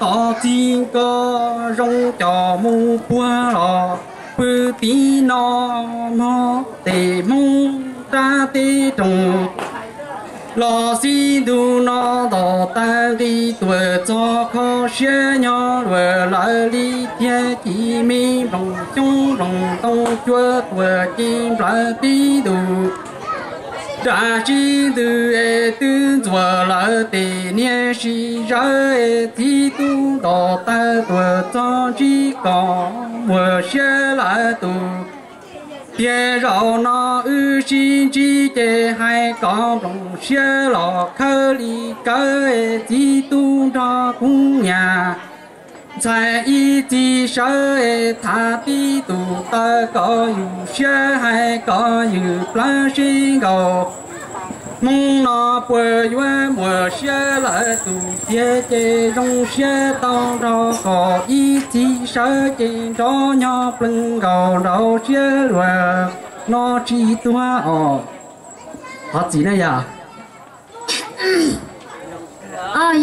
Tos txij koj zoo coj mus puag los pw tim no mog, tej Hmoob rab teb roog los xib ntus no nto tag nqi tuaj txog kho siab nyob luag lawv li tiag. Ci me nplooj xyoob nplooj ntoo cua tuaj ci nplawg tib ntus. Nram sib ntws es twb ntxuav lawv tej niag sib zawv es txiv tub nto tawg tuaj txog ntsib koj muag siab lawv tus. Tiag zaum no wb sib ntsib ces hais kom nplooj siab los khawb li kawg es txiv tub nrog kuv niam ntxhais ib txhis sawv es tham tib tus taw kom yus siab hais kom yus plawv sib nkaus. Hmoob no puas yuav muaj siab lawv tus tiag ces zoo siab tau nrog koj ib txhis sawv ces nrov nyob plees nkaus nraum siab luag no tsis tuag os. Thov txim na yog.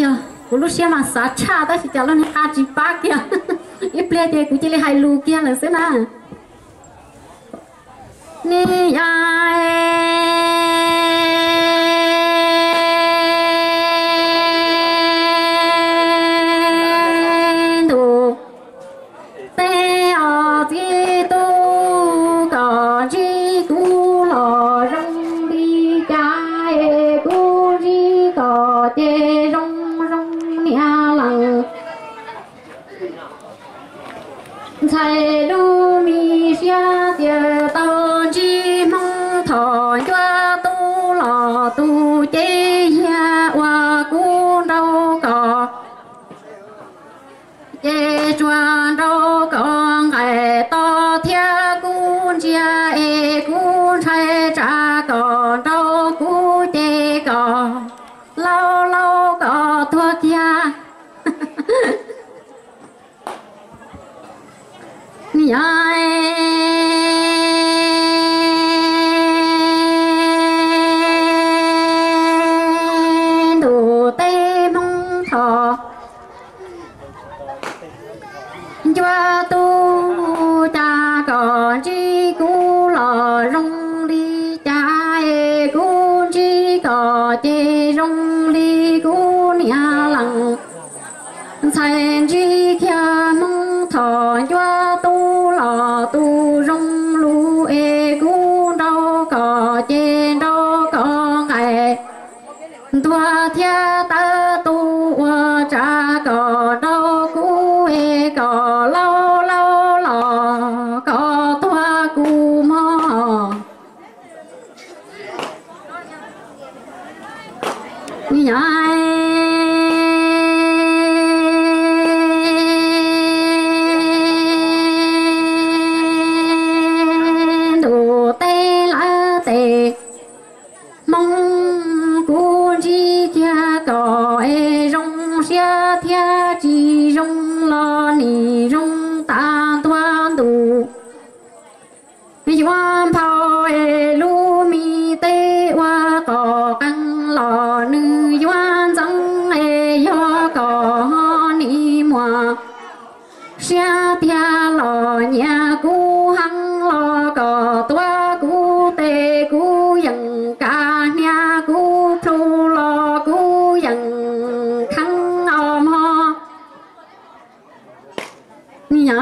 Yog kuv lub siab mas xav tshaj tab sis cas lub niag qa tsis pab kiag. Ib pliag ces kuv cia li hais lus kiag lawm xwb na. Ni yog ntuj, tej os txiv tub kom ntsib kuv los zoo li cas es kuv ntsib kom ces zoo zoo niam leej. Ntxhais lub me siab tias tau ntsib Hmoob Thoj Ncua Tub los tus ces yog uas kuv nrog koj ces tsuas nrog koj nqaim tos thiab kuv ntsia es kuv ntshai tsam koj nrog kuv ces koj laus laus koj tuag kiag. Ni yog ntuj, tej Hmoob Thoj Ncua Tub, cas koj ntsib kuv los zoo li cas es kuv ntsib koj ces zoo li kuv niam leej. Ntxhais ntsib kiag Hmoob Thoj Ncua Tub los tus zoo lus es kuv nrog koj ces nrog koj nqaim ntuag thiab tawv tu ua tsam koj nrog kuv es koj laus laus los koj tuag kuv mog. Ni yog ntuj, tej lawv tej Hmoob, kuv ntsib kiag koj es zoo siab thiab tsis zoo los nim zoo tas ntua ntu. Yuav nphau es lub me teb ua qos qees los nws yuav ntxeev es yog koj ho nim muaj siab tiag los nyiam kuv heev los koj tuav kuv tes kuv yeej kav hniav kuv plhu los kuv yeej kheev os mog. Ni yog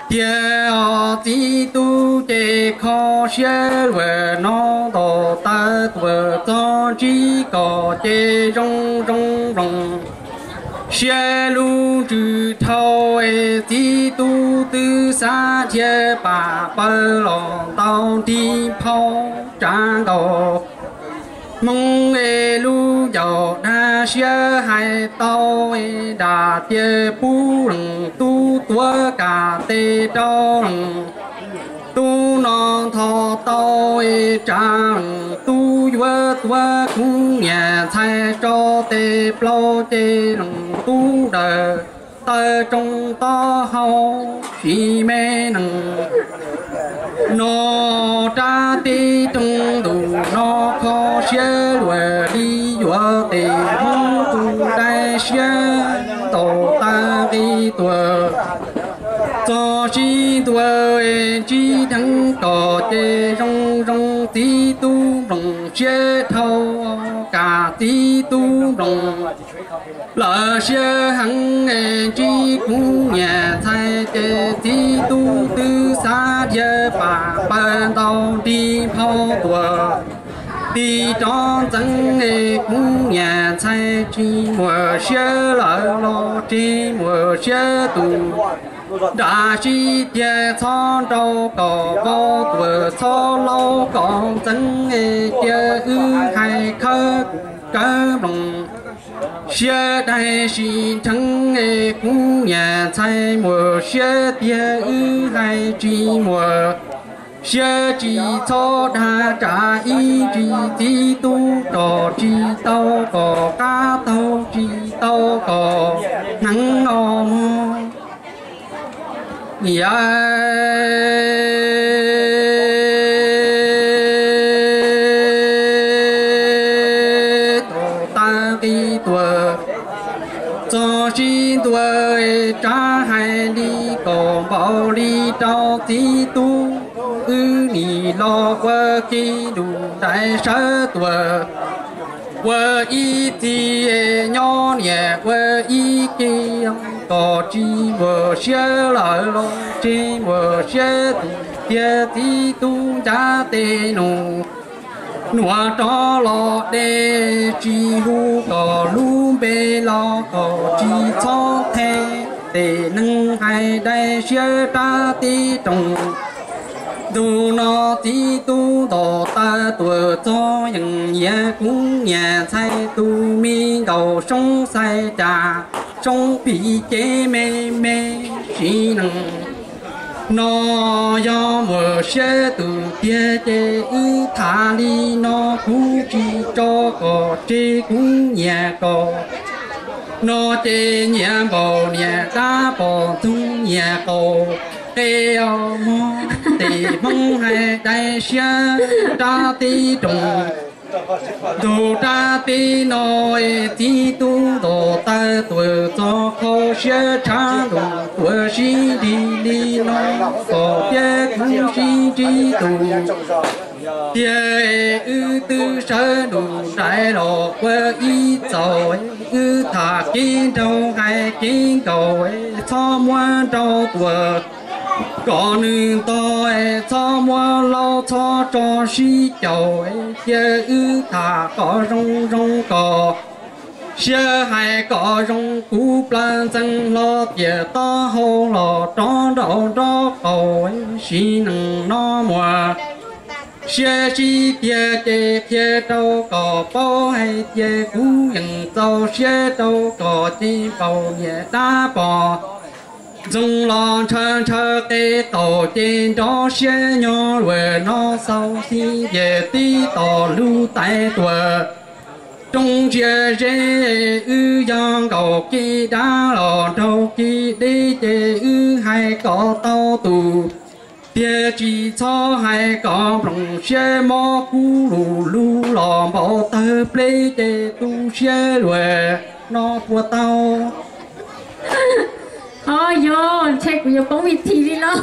tiag os txiv tub ces kho siab luag no nto tawv tuaj txog ntsib koj ces zoo zoo nplooj siab lub ntsws dhau es txiv tub twb xav dhia pam pawg los ntau nrig phau tsa nkaus. Hmoob es lub ncauj dag siab hais tau es dam tias pub leej tub tuav kam tes rau leej tub no ntho tau es tsa leej tub yuav tuav kuv niam ntxhais rau tes plaub ces leej tub daws taw tsoo taub hau sim me neeg no rab teb roog ntuj no kho siab luag li yuav tes Hmoob tus dai siab ntaus tag nqi tuag. Txog sib ntua ntsib dheev kom ces zoo zoo txiv tub nploos siab dhau, kam txiv tub nploos lawv siab heev es ntsib kuv niam ntxhais ces txiv tub twb xav dhia pam pawg ntau nrig nphau tuag. Tig rov ntxeev es kuv niam ntxhais tsis muaj siab lawm los tsis muaj siab tus nram sib tiag txhob nrau kom vau tuag txhob laub kom ntxeev es cia wb hais khawb kawg nploos siab dai sim nrheev es kuv niam ntxhais muaj siab tiag wb hais tsis muaj siab tsis txhob dag tsam ib ntsis txiv tub rog tsis tau kom qab taug tsis tau kom hneev os mog. Niam tau tag nqi tuag, txog sib ntua tsab hais li kom npaum li rau txiv tub, wb nim los ua ke nrus nraim sawv tuag. Ua ib txhis nyob niam ua ib ke, kom tsis muaj siab lawm los tsis muaj siab tus tiag txiv tub ncav tes nus nuav rov los de, tsis hu kom lub npe los kom tsis txhob the, tes neeg hais dai siab rab tib roog. Ntu no txiv tub ntaus taw tuam txog yeej nyiam kuv niam ntxhais tus me nkaus soob xais cas soob pim cev me me sim neej no yog muaj siab tus tiag ces wb tham li no kuv tsis tso kom tseg kuv nyiam kom no ces nyiam npaum niam dab pom ntxoog nyiam qaum qe os mog. Tes Hmoob hais dai siab rab tib roog, ntug rab tib no es txiv tub ntaus taw tuam txog qhov siab tshav ntuj tuam sib nrig li no kom thiab kuv sib ntsib tus tiag es wb twb sawv nrus nraim los ua ib txaus, wb tham kev nraug hais kev nkaus, txhob muab nrau tuam kom nws ntog, txhob muab laub txhob tso sib caum, cia wb tham kom zoo zoo kom siab hais kom zoo kuv plawg ntxeev hlo tiam taub hau los rov nraum nrob qaum, sim neej no muaj siab sib tiag ces qhia rau kom paub hais tias kuv yeej txaus siab rau kom ces npaum niam dab pom ntxoog los ntshaw ntshaw qe qaum ces nrov siab nyob luam no xaus xij ces tib tom lug tais tuam roob ntsia zeb, wb yog nkaus kev dab los nraug kev deb ces wb hais kom tau tus tiag tsis txhob hais kom nploos siab mob kub lug lug los npau tawg pleb ces tu siab luam no puas tau. Ho yog ntshe kuv yuav poob vij this li los.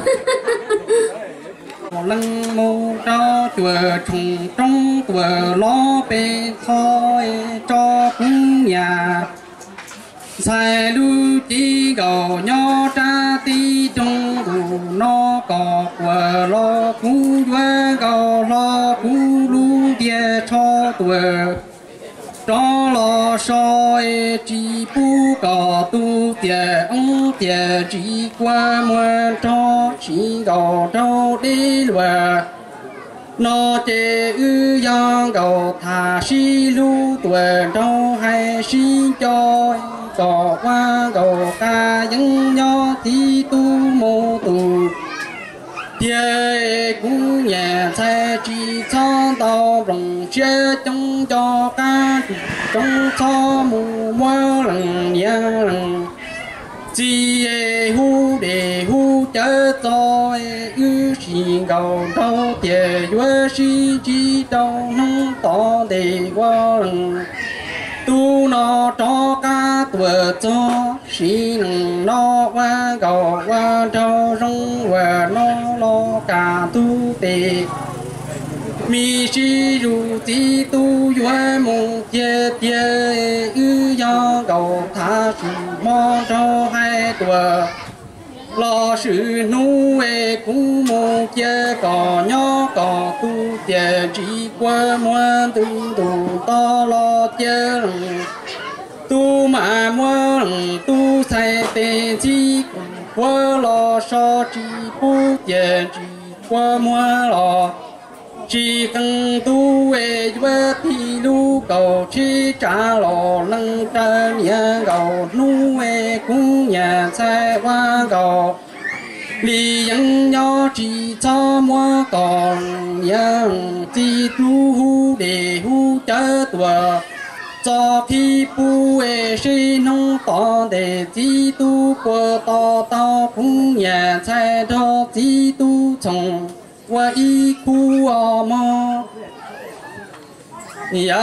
Leej mus rau cuam tshoom roob tuam los pes tho tso kuv niam ntxhais lub cev nkaus nyob rab tib roog nkaus no kom quas los kuv yuav nkaus hlo kuv lub ntiag tsho tuam rov los so es tsis pub kom tus tiam oob tiam ntsis kua muag nrog tsis nkaus rau deb luam no ces wb yog nkaus tham sib hlub tuam nraug hais sib nco kom ua nkaus qas yeeb nyob txiv tub mus tus tiag kuv niam ntxhais tsis txhob ntau nploos siab coob nco qab tus roob txhob mus muab leej niam leej txiv hu dej hu cawv txo wb sim nkaus nraug tias yuav sib ntsib rau hnub tom ntej ua leej tub no rov qab uas txog sim neej no ua nkaus ua nraug zoo uas no los kaj ntug tes. Me sib zus txiv tub yuav mus tiag tiag, wb yog nkaus thav sim hmo nraug hais tuaj los swm hnub es kuv mus cia kom nyob kom tu tias ntsis kua muag ntws ntuj nto los cia leej tub mam muab leej tub txhais tes ntxib kuv puab los so tsis pub tias ntsis kua muag los tsis qee ntub es yuav tig lub kaum tsheb tsav los leej raws niam nkaus hnub es kuv niam ntxhais ua nkaus li yeej nyob tsis txhob muab kom niam txiv tub hu dej hu cawv tuaj txo qhib pub es sib hnub tom ntej txiv tub puas to taub kuv niam ntxhais nrog txiv tub txhoov ua ib khub os mog. Niam,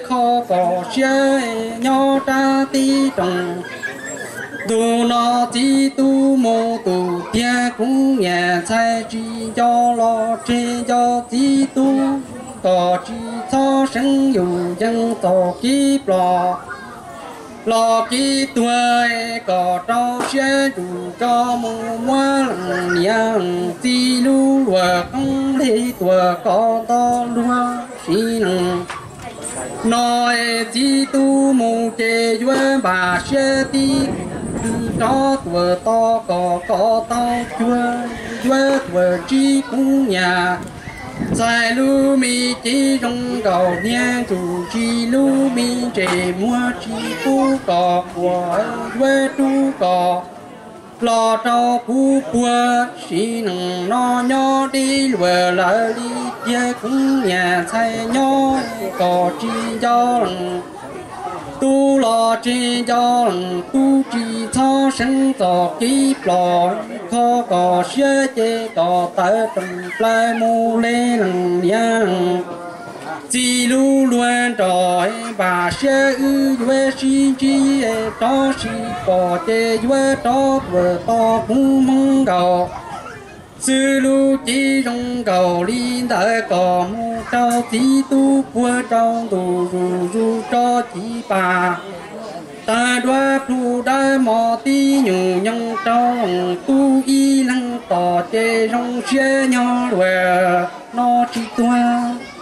kho kom siab nyob rab tib rooj. Ntu no txiv tub mus tus tiag kuv niam ntxhais tsis nco los tseg nco txiv tub kom tsis txhob seev yus yeej txom kev plos los kev tuag kom rau siab ntsws tso mus muab leej niam txiv lub luam qoob lig tuaj kom nto luag sim neej no es txiv tub mus ces yuav npaj siab tib rov tuaj tos kom kom tau cuag yuav tuaj ntsib kuv niam ntxhais lub me cev zoo nkaus hniav ntsuj tsis lub me ntses muag tsis pub kom quas yuav rub kom los rau kuv puag sim neej no nyob deb luag lawm li tiag kuv niam ntxhais nyob kom tsis nco leej tub los tseg nco leej tub tsis txhob seev txom kev plos kho kom siab ces kom tawv rooj plaws mus li leej niam txiv lub luag nrog npaj siab wb yuav sib ntsib rov sib pom ces yuav rov tuaj tos kuv hmoob nkaus xwb lub cev zoo nkaus li ntawd kom mus rau txiv tub puag rau ntuj zuj zus tso ci pas tawg duab plhu dawb mos tib nyuag nyoog rau leej tub ib leeg tos ces zoo siab nyob luag no tsis tuag.